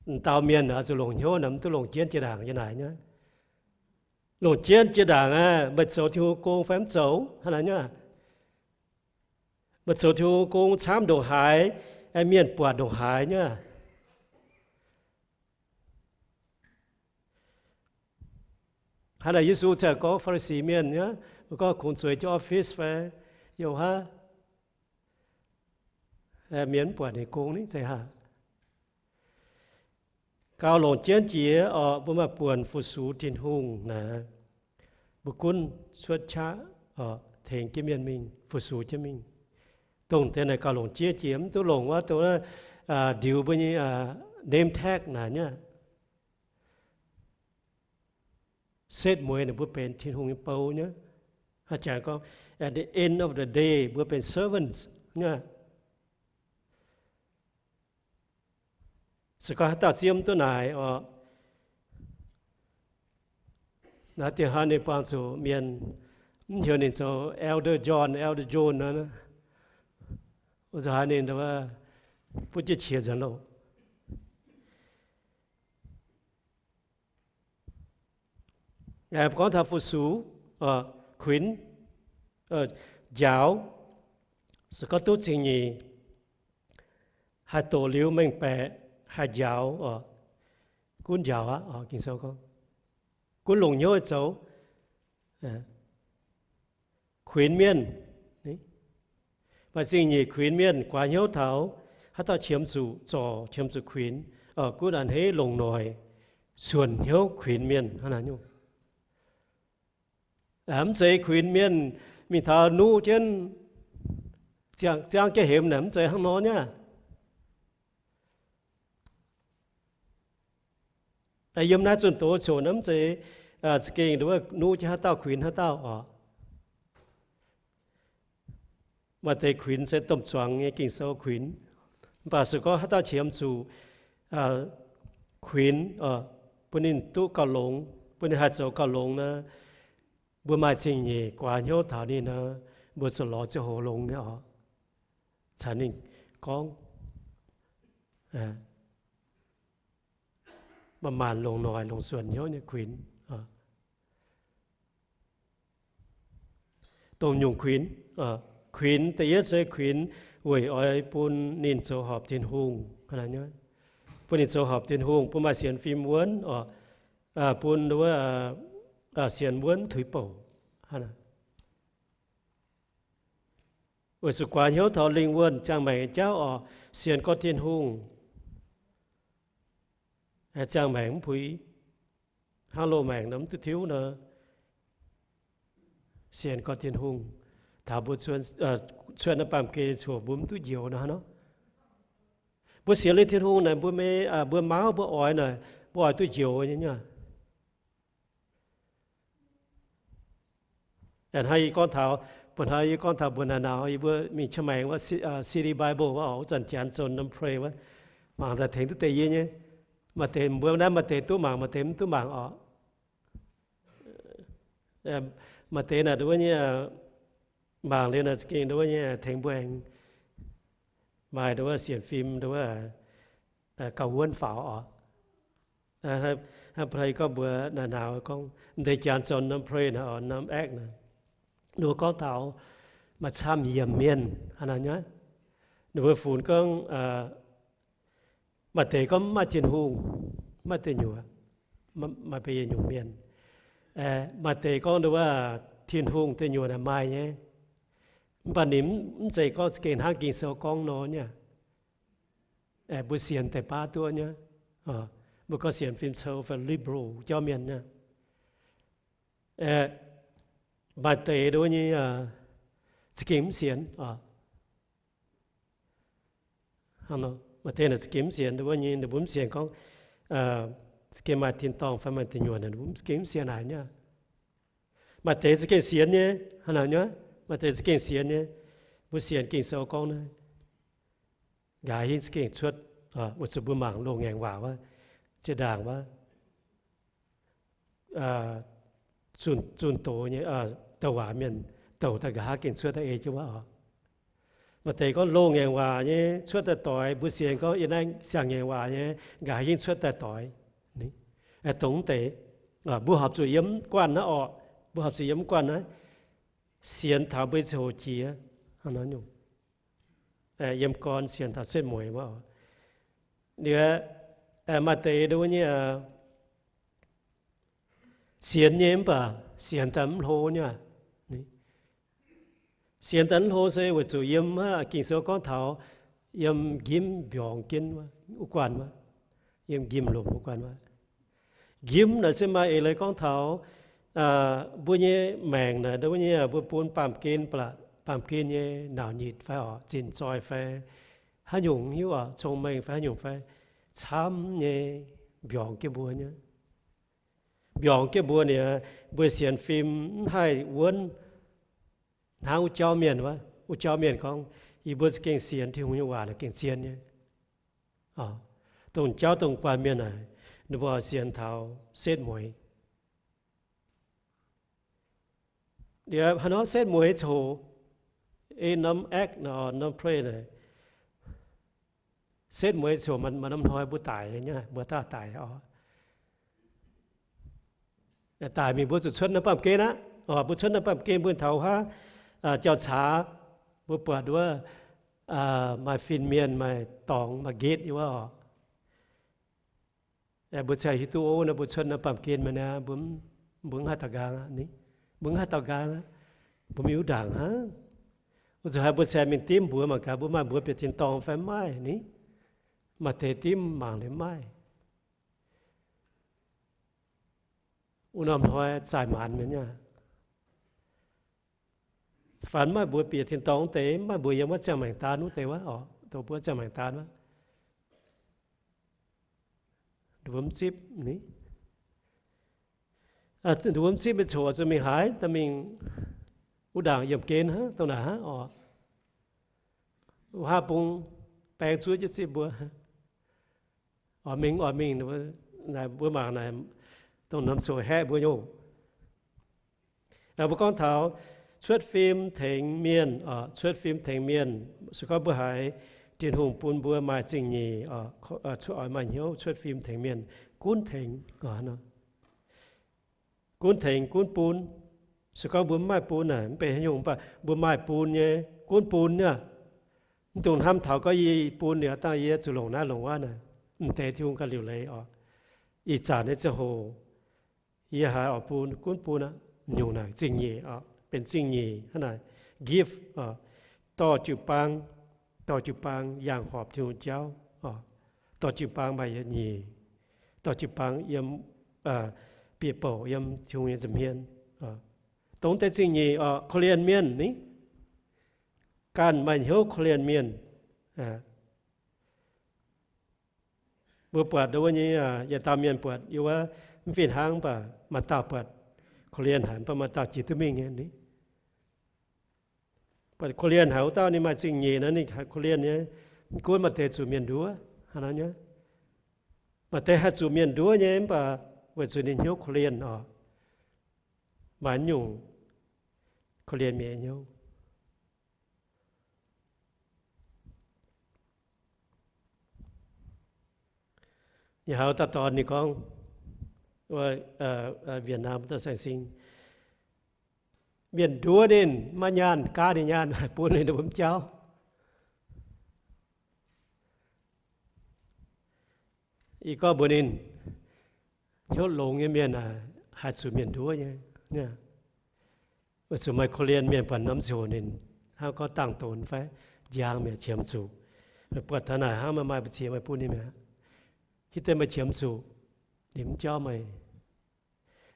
M'dauh mienh oix zuqc longc hnyouv naaic, mv duqv longc jienv jiex ndaangc nyei naaic nyei. Longc jienv jiex ndaangc aqv, meih zoux Tin-Hungh gong fai mv zoux hnangv naaic nyei. Meih zoux Tin-Hungh gong camv ndongc haaix, mienh buatc ndongc haaix nyei. Hnangv naaic Yesu ziouc gorngv Faa^li^si mienh nyei, gorngv kungx zueiz jienv office fai youh haav, mienh mv buatc ninh gong ni zeiz haac. Gauh longc jienv jiex orqc, mbuo maaih buonc fu-sux Tin-Hungh naaic, mbuo gunv cuotv qaqv orqc, tengx jienv mienh mingh, fu-sux jienv mingh. Dongh deix naaic gauh longc jienv jiex, mv duqv longc wuov dongh ndiux mbuo nyei name tag naaic nyei. Setv mueiz ninh mbuo benx Tin-Hungh nyei bou nyei. Haaix jangx gorngv, at the end of the day mbuo benx servants nyei. Se gorngv haaix dauh zieqv mv duqv naaic orqc, naaiv dieh hnoi ninh buangh zuqc mienh mv heuc ninh zoux Elder John, Elder John nor, nzunc haaix ninh butv jienv qiex nzengc loh. Gorngv taux fu-sux, kuinx, njaaux, se gorngv duqv zingh nyeic, haih doqc liuz mengh baeqc, haih njaaux, gunv njaaux aqv. Ging-Sou gorngv, gunv longc hnyouv zoux, kuinx mienh, maaih zingh nyeic kuinx mienh, guaax hnyouv taux haaix dauh qiemx zuqc zorc, qiemx zuqc kuinx, gunv a'hneiv longc noic, suonc hnyouv kuinx mienh hnangv naaic nyungc. Mv zeiz kuinx mienh mingh taux nuqv jienv, ziangh jienv hemx naaic, mv zeiz hnangv nor nyei. Yiem naaiv zunh doz coc naaiv mv zeiz za'gengh nduov nuqv jienv haaix dauh kuinx haaix dauh orqc. Maaih deix kuinx se domh zuangx nyei Ging-Sou kuinx. Mv baac se gorngv haaix dauh qiemx zuqc kuinx, bun ninh duqv gauh longx, bun ninh haih zoux gauh longx nor, mbuo maaih zingh nyeic guaax hnyouv taux ninh nor, mbuo zuqc lorz ziangh hoc longx nyei orqc, caux ninh gorngv. Manc-manc longc noic, longc suonc hnyouv nyei kuinx. Dongh nyungc kuinx, kuinx da'yietv se kuinx weic oix bun ninh zoux horpc Tin-Hungh, bun ninh zoux horpc Tin-Hungh, bun maaih sienx fim wuonv orqc, bun wuov sienx wuonv tuix bouc. Weic zuqc guaax hnyouv taux lingh wuonh ziangh maengc nyei jauv orqc, sienx gorx Tin-Hungh, ziangh maengc mv puix, hnangv loz-maengc nor mv duqv tiuv nor, sienx gorx Tin-Hungh. Taux mbuo cuotv naaiv baamh gen coc mbuo mv duqv njoux nor, hnangv nor. Mbuo sienx liuz Tin-Hungh naaic, mbuo maiv, mbuo mauv mbuo oix naaic, mbuo oix duqv njoux nyei nyei. Hnangv yie gorngv taux, mbuo hnoi yie gorngv taux mbuox naaic nauz, yie mbuo mingh qaqv maengx wuov City Bible wuov, wuov zanc Janx Zone norm pray wuov, mangc daaih tengx duqv deix yie nyei. Maaih deix mbuo naaiv maaih deix duqv mangc, maaih deix mv duqv mangc orqc. Maaih deix naaic nduov nyei, mangc liuz naaic za'gengh nduov nyei tengx mbuo aengx maaih nduov sienx fim nduov gauh wuonv faaux orqc. Hnangv yie gorngv mbuox naaic nauz gorngv, deix Janx Zone norm pray naaic, norm act naaic, ninh mbuo gorngv taux maaih camv yiemc mienh hnangv naaic nyei. Ninh mbuo funx gorngv maaih deix gorngv mv maaih Tin-Hungh, mv maaih deic nyuoqc, maaih mbuo yietc nyungc mienh. Maaih deix gorngv nduov Tin-Hungh deic nyuoqc naaic maaih nyei, mv baac ninh mv zeiz gorngv za'gengh hnangv Ging-Sou gorngv nor nyei. Mbuo sienx deix baav duqv nyei. Mbuo gorngv sienx fim cou fai liberal jauv mienh nyei. Maaih deix nduov nyei za'gengh mv sienx. Maaih deix naaic za'gengh mv sienx, nduov nyei ninh mbuo mv sienx gorngv, za'gengh maaih tin-dorngh fai maaih deic nyuoqc, ninh mbuo za'gengh mv sienx haic nyei. Maaih deix za'gengh sienx nyei, hnangv naaic nyei. Maaih deix za'gengh sienx nyei. Mbuo sienx Ging-Sou gorngv naaiv, nqa'haav hingv za'gengh cuotv, weic zuqc mbuo mangc loz-ngaengc waac wuov, ziex ndaangc wuov, zunh doz nyei douc waac mienh douc daaih nqa'haav gengh cuotv daaih ei jienv wuov oc. Maaih deix gorngv loz-ngaengc waac nyei cuotv daaih doix, mbuo sienx gorngv yiem naaiv siang-ngaengc waac nyei nqa'haav hingv cuotv daaih doix. Dongh mv deix, mbuo horpc zuqc yiem mv guanh naaiv oc. Mbuo horpc zuqc yiem mv guanh naaiv, sienx taux mbuo nyei ziangh hoc jiex, yiem gorn sienx taux setv mueiz wuov. Liuz, maaih deix nduov nyei sienx nyei mv baac sienx daaih mv hlo nyei. Sienx daaih mv hlo se weic zuqc yiem, Ging-Sou gorngv taux yiem njimv mbiorngz jienv wuov guanh wuov, yiem njimv lomc wuov guanh wuov. Njimv naaic se maaih eix leiz gorngv taux mbuo nyei maengc naaic, mbuo nyei, mbuo bun baamh gen, baamh gen nyei nauc nyitc fai oc, zinh zoih fai haaix nyungc hiuv oc, cong-mengh fai haaix nyungc fai, camv nyei mbiorngz jienv mbuo nyei. Mbiorngz jienv mbuo nyei, mbuo sienx fim mv haih wuonv hnangv wuov jauv mienh wuov. Wuov jauv mienh gorngv, yie mbuo za'gengh sienx Tin-Hungh nyei waac naaic gengh zien nyei. Dongh jauv dongh guanh mienh naaic, ninh mbuo sienx taux setv mueiz. Liuz haaix nor setv mueiz coc, ei norm act, norm play naaic, setv mueiz coc maaih norm hnoi mbuo daic nyei, mbuo daaih daic oc. Daic mingh mbuo zuqc cuotv naaiv baamh gen aqv. Mbuo cuotv naaiv baamh gen mbuo taux haav jauv-caax, mbuo buatc wuov maaih fin-mienh, maaih dorngx, maaih nqetv nyei wuov oc. Mbuo cingx hiuv duqv ov, naaiv mbuo cuotv naaiv baamh gen mienh aqv, mbuo mv haih daux nqaang aqv ni. Mbuo mv haih daux nqaang aqv. Mbuo mingh wuov ndaangc hnangv. Wuov zuqc haih mbuo cingx mingh dimv mbuox mangc gaax, mbuo maaih mbuox bieqc tin-dorngh fai mv maaih ni. Maaih deix dimv mangc liuz mv maaih. Wuov norm hnoi zaaih maanz mienh nyei. Fai mv maaih mbuox bieqc tin-dorngh wuov deix, mv maaih mbuox yiem wuov ziangh maengc daan wuov deix wuov oc, dongh mbuo ziangh maengc daan wuov. Nduov mv zipv ni. Nduov mv zipv mingh coc zuqc mingh haaix, daaih mingh wuov ndaangc yiemh gen hnangv, dongh naaic hnangv oc. Wuov haav bung baeng zuov jienv zipv mbuo. Oix mingh, oix mingh, mbuo mangc naaic, dongh norm coc haeqv mbuo nyei. Mbuo gorngv taux cuotv fim tengx mienh, cuotv fim tengx mienh, se gorngv mbuo haiz Tin-Hungh bun mbuo maaih zingh nyeic, oix maaih hnyouv cuotv fim tengx mienh, gunv tengx, gunv tengx gunv bun. Se gorngv mbuo mv maaih bun naaic, mv benx haaix nyungc, mv baac mbuo maaih bun nyei, gunv bun nyei. Mv dungx hnamv taux gorngv yie bun liuz dangh yie zuqc longc naaiv longc wuov naaic, mv deix Tin-Hungh ganh liuc leiz oc. Ih zanc nyei ziangh hoc yie haiz oix bun, gunv bun aqv. Nyungc naaic zingh nyeic oc, benx zingh nyeic hnangv naaic, gift oc. Dorh jiu-baang, dorh jiu-baang yangh horpc Tin-Hungh jauv oc. Dorh jiu-baang maaih yietc nyeic, dorh jiu-baang yiem, bieqc bouc yiem Tin-Hungh nyei nza'hmien. Dongh deix zingh nyeic oc, korv-lienh mienh ni, ganh maaih hnyouv korv-lienh mienh. Mbuo buatc wuov nyei, yietc dauh mienh buatc yiem wuov mv fih hnangv, mv baac maaih dauh buatc korv-lienh haic, mv baac maaih dauh jiex duqv mingh nyei ni. Buatc korv-lienh haic wuov dauh ninh maaih zingh nyeic nor, ninh haih korv-lienh nyei. Mv gunv maaih deix zuqc mienh nduov hnangv nor nyei. Maaih deix haih zuqc mienh nduov nyei, mv baac weic zuqc ninh hnyouv korv-lienh oc, maaih nyungc korv-lienh mienh hnyouv. Yie haiz dauh dorn ninh gorngv, Việt Nam dauh saeng-sing, mienh nduov ninh maiv nyaanh, gaatv ninh nyaanh, bun ninh mbuo mv jauv. Ih gorngv mbuox ninh, hnyouv longx nyei mienh aah, haih zuqc mienh nduov nyei. Weic zuqc maaih korv-lienh mienh buatc norm ziouc ninh hnangv gorngv dangh donx fai njang mi'aqv, qiemx zuqc. Meih buatc taux naaic hnangv, meih maaih mbu'ziex meih bun ninh mi'aqv. Hitv deix meih qiemx zuqc, ninh mv jauv meih.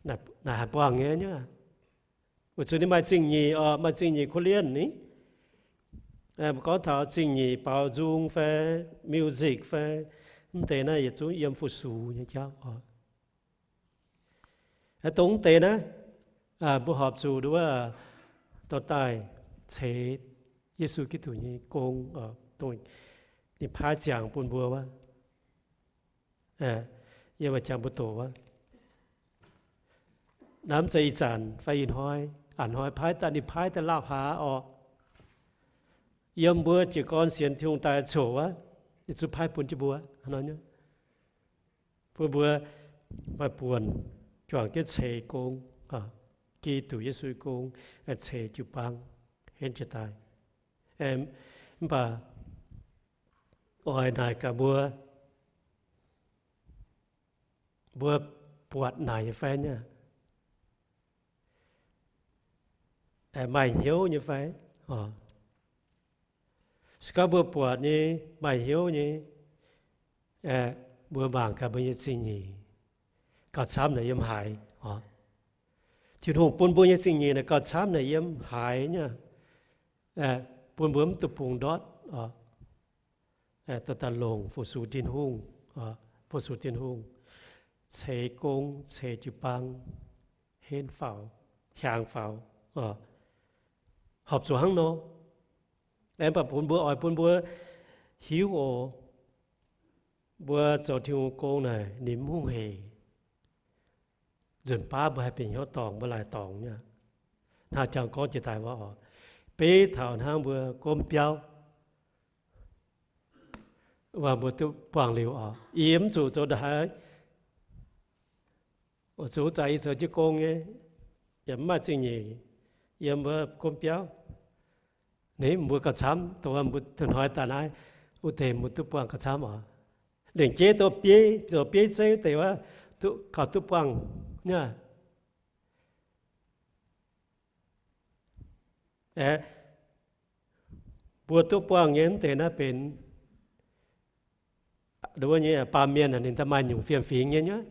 Naaic haih buangh nyei nyei. Weic zuqc ninh maaih zingh nyeic oc, maaih zingh nyeic korv-lienh ni. Mbuo gorngv taux zingh nyeic baaux nzung fai music fai mv deix naaiv yietc zungv yiem fu-sux nyei jauv oc. Dongh mv deix naaiv, mbuo horpc zuqc nduov dorh daaih ceix Yesu Giduc nyei gong, dongh ninh paaiv ziangx bun mbuo wuov. Yie mbuo jangx mbuo doqc wuov, naaiv mv zeiz ih zanc fai ih hnoi, a'hnoi paaiv daaih, ninh paaiv daaih lauh hlaax orqc. Yiem mbuo jiez gorn sienx Tin-Hungh daaih coc wuov, ninh zungv paaiv bun jienv mbuo. Bun mbuo maaih buonc juangc jienv ceix gong, Giduc Yesu nyei gong, ceix jiu-baang henv jiez daaih. Mv baac oix naaic gaax mbuo, mbuo buatc naaic nyei fai nyei? Maaih hnyouv nyei fai? Se gorngv mbuo buatc nyei, maaih hnyouv nyei, mbuo mangc gaax mbuo nyei zingh nyeic gauh camv naaic yiem haaix oc. Tin-Hungh bun mbuo nyei zingh nyeic naaic gauh camv naaic yiem haaix nyei, bun mbuo mv duqv bungx ndortv oc. Dorh daaih longc fu-sux Tin-Hungh, fu-sux Tin-Hungh, ceix gong, ceix jiu-baang, henv faaux, hiaangx faaux, horpc zuqc hnangv nor. Mv baac bun mbuo, oix bun mbuo hiuv oc, mbuo zoux Tin-Hungh gong naaic ninh mv hungh heic. Nzunc baav mbuo haih bieqc hnyouv dorngc, mbuo laaic dorngc nyei. Hnangv jangx gorngv jiex daaih wuov oc, beiv taux hnangv mbuo gomv biauv, waac mbuo duqv buangh liuz oc, yie mv zuqc zoux ndongc haaix. Oix zuqc zanc yie zoux jienv gong nyei, yaac mv maaih zingh nyeic, yiem wuov gomv biauv. Ninh mbuo gauh camv, dongh mbuo hnoi daaih naaiv wuov deix mbuo duqv buangh gauh camv oc. Lengc jeiv zoux bieiv, zoux bieiv zeiv wuov deix wuov, gauh duqv buangh nyei. Aeqv, mbuo duqv buangh nyei mv deix naaiv benx wuov nyei baamh mienh, ninh daaih maaih nyungc fiem-fingx nyei nyei.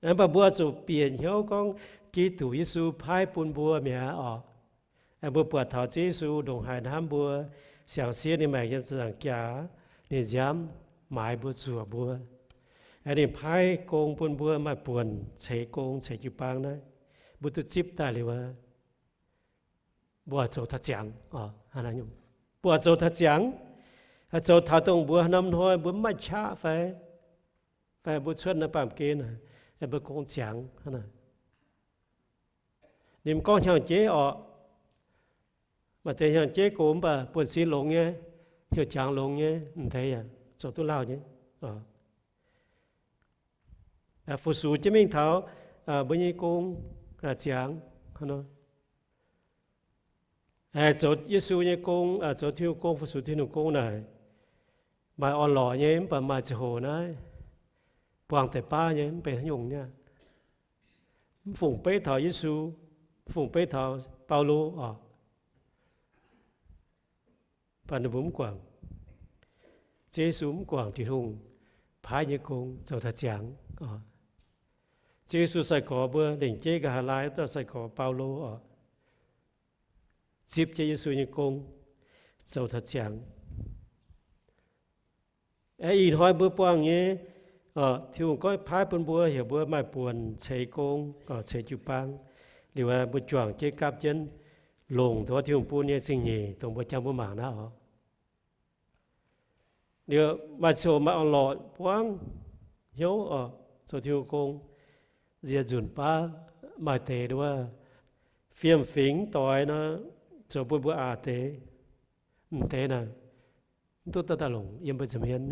Mv baac mbuo zuqc bieqc hnyouv gorngv Giduc Yesu paaiv bun mbuo mi'aqv oc. Mbuo buatc taux Ziouv Yesu ndongc haaix hnamv mbuo, siangx siev ninh maengc yiem ziepc nzaangc jaax, ninh nziaamv maaiz mbuo zuoqc mbuo. Ninh paaiv gong bun mbuo maaih buonc ceix gong ceix jiu-baang naaiv, mbuo duqv zipv daaih liuz, mbuo oix zoux taux ziangx. Mbuo oix zoux taux ziangx, zoux taux dongh mbuo haaix norm hnoi mbuo mv maaih qaqv fai, fai mbuo cuotv naaiv baamh gen, mbuo gong ziangx hnangv naaic. Ninh mv gorngv hnyangx-jeiv orqc. Maaih deix hnyangx-jeiv gox mv baac buonv-sin longx nyei, hnyouv jangx longx nyei, m'deix yaac zoux duqv lauh nyei. Fu-sux jienv mingh taux mbuo nyei gong ziangx. Zoux Yesu nyei gong, zoux Tin-Hungh gong, fu-sux Tin-Hungh gong naaic, maaih orn-lorqc nyei, mv baac maaih ziangh hoc naaiv buangh deix baav nyei, mv benx haaix nyungc nyei. Mv fungc beiv taux Yesu, mv fungc beiv taux Baulo oc. Mv baac ninh mbuo mv guangc. Ziouv Yesu mv guangc Tin-Hungh paaiv nyei gong zoux taux ziangx. Ziouv Yesu sai-gorx mbuo lengc jeiv nqa'haav laai wuov dauh sai-gorx Baulo oc, zipv jienv Yesu nyei gong zoux taux ziangx. Ih hnoi mbuo buangh nyei, Tin-Hungh goiv paaiv bun mbuo, heuc mbuo maaih buonc ceix gong, ceix jiu-baang. Liuz mbuo juangc jienv gapv jienv longc dongh Tin-Hungh bun nyei zingh nyeic dongh mbuo jangx mbuo mangc naaiv oc. Liuz maaih ziangh hoc maaih orn-lorqc buangv hnyouv oc, zoux Tin-Hungh gong. Nziex nzunc baav maaih deix wuov fiem-fingx doix nor, zoux bun mbuo aqc deix. M'deix naaic mv duqv daaih longc yiem mbuo nza'hmien.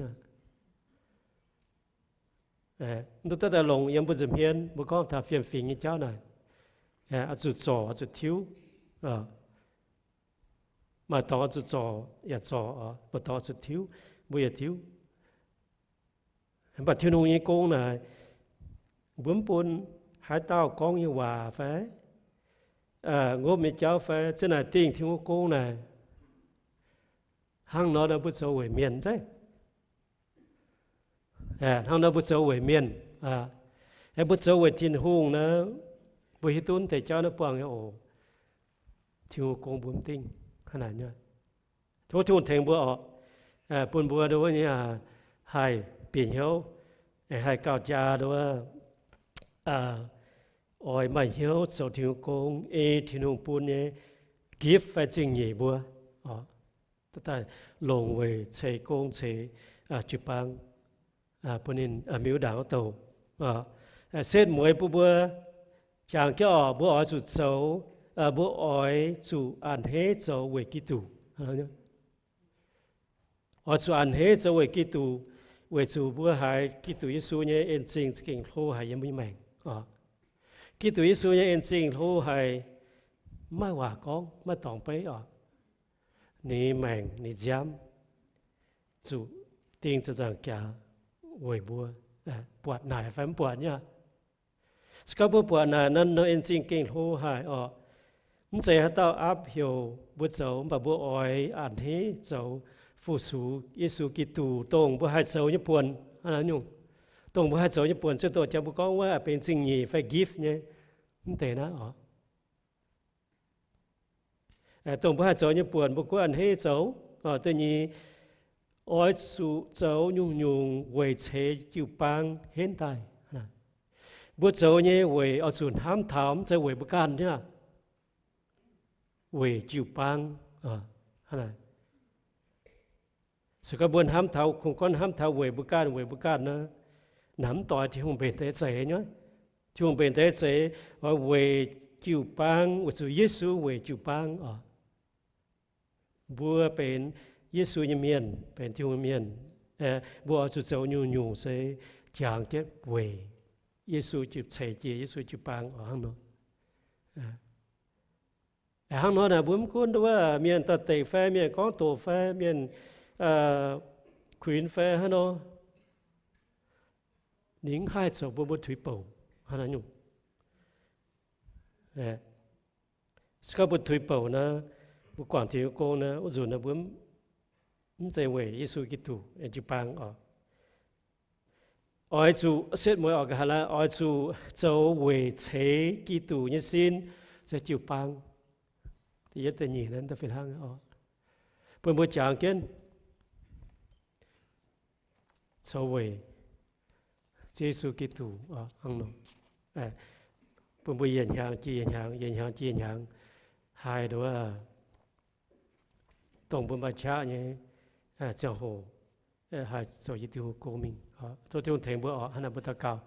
Mv duqv daaih longc yiem mbuo nza'hmien. Mbuo gorngv taux fiem-fingx nyei jauv naaic, oix zuqc zorc, oix zuqc tiuv. Maaih dorngx oix zuqc zorc yaac zorc, maaih dorngx oix zuqc tiuv, mbuo yaac tiuv. Mv baac Tin-Hungh nyei gong naaic, mbuo mv bun haaix dauh gorngv nyei waac fai ngopv nyei jauv fai zinh naaic dingh Tin-Hungh gong naaic, hnangv nor mbuo zoux weic mienh zeiv. Hnangv nor mbuo zoux weic mienh, mbuo zoux weic Tin-Hungh naaic, Mbuo hiuv duqv deix jauv naaiv buangh nyei oc. Tin-Hungh gong mbuo mv dingh hnangv naaic nyei. Tov Tin-Hungh tengx mbuo oc, bun mbuo nduov nyei haih bieqc hnyouv, haih gauh jaa nduov, oix maaih hnyouv zoux Tin-Hungh gong, ei Tin-Hungh bun nyei gift fai zingh nyeic mbuo daaih longc weic ceix gong ceix jiu-baang bun ninh miuc ndaangc wuov douc. Setv mueiz bun mbuo jangx jienv oc, mbuo oix zuqc zoux, mbuo oix zuqc a'hneiv zoux weic Giduc. Oix zuqc a'hneiv zoux weic Giduc, weic zuqc mbuo haiz Giduc Yesu nyei en zingh za'gengh hlo haic yiem mbuo nyei maengc. Giduc Yesu nyei en zingh hlo haic, maiv maaih waac gorngv, maiv maaih dorngx beiv oc. Ninh maengc ninh nziaamv zuqc ding ziepc nzaangc jaax weic mbuo, buatc naaic fai mv buatc nyei aqv. Se gorngv mbuo buatc naaic nor, norm en zingh gengh hlo haic oc. Mv zeiz haaix dauh aapv heuc mbuo zoux, mv baac mbuo oix a'hneiv zoux fu-sux Yesu Giduc dongh mbuo haih zoux nyei buonc. Hnangv naaiv nyungc, dongh mbuo haih zoux nyei buonc, ziouc dongh jangx mbuo gorngv wuov benx zingh nyeic fai gift nyei, mv deix naaiv oc. Dongh mbuo haih zoux nyei buonc mbuo gunv a'hneiv zoux. Da'nyeic, oix zuqc zoux nyungc-nyungc weic ceix jiu-baang henv daaih. Mbuo zoux nyei weic oix zuqc hnamv taux, mv zeiz weic mbuo ganh nyei aqv. Weic jiu-baang. Se gorngv mbuo hnamv taux, kungx gorngv hnamv taux weic mbuo ganh, weic mbuo ganh nor, naaic mv doix Tin-Hungh mbenc deix zeix nyei. Tin-Hungh mbenc deix zeix oix weic jiu-baang, weic zuqc Yesu weic jiu-baang oc. Mbuo benx Yesu nyei mienh, benx Tin-Hungh nyei mienh, mbuo oix zuqc zoux nyungc-nyungc se jangx jienv weic Yesu, ceix jiez Yesu jiu-baang oc hnangv nor. Hnangv nor naaic mbuo mv gunv wuov mienh dorh deic fai mienh gorngv doqc fai mienh kuinx fai hnangv nor, ninh mv haih zoux bun mbuo tuix bouc hnangv naaiv nyungc. Se gorngv mbuo tuix bouc naaiv, mbuo guangc Tin-Hungh gong naaiv, wuov nzunc naaiv mbuo mv zeiz weic Yesu Giduc jiu-baang oc. Oix zuqc setv mueiz oc, nqa'haav oix zuqc zoux weic ceix Giduc nyei sin, se jiu-baang. Da'yietv da'nyeic naaiv fih hnangv oc, bun mbuo jangx jienv zoux weic Ziouv Yesu Giduc hnangv nor, bun mbuo yietc hnyangx jiex yietc hnyangx, yietc hnyangx jiex yietc hnyangx haih nduov, dongh mbuo maaih qaqv nyei ziangh hoc haih zoux yiem Tin-Hungh gong mingh. Tov Tin-Hungh tengx mbuo oc. Hnangv naaic mbuo daux gaux.